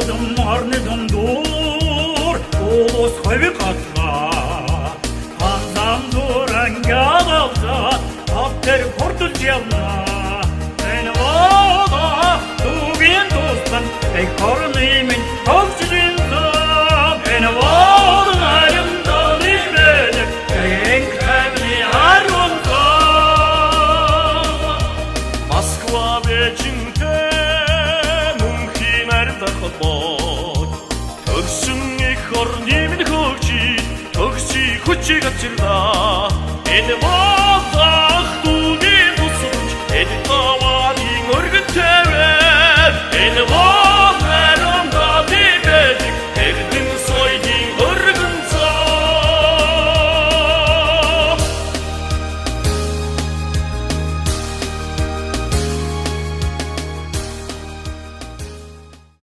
Doğdum arnıdım dur, ulus хавиқатла. Ханзам дурангалалта, аптер кортулжялна. Энэ вода дугийн тустан, эх орны минь хөгжлөнзөн. Энэ вода наримдан имэлэг, эх тайвны ариунзан. Москва Бээжинтэй мөнхийн арилах холбоод төрсөн эх орны минь хөгжиж төгсий хүчийг авчирлаа. Энэ бол ах дүүгийн тусламж эд таварын өргөн тавиад энэ бол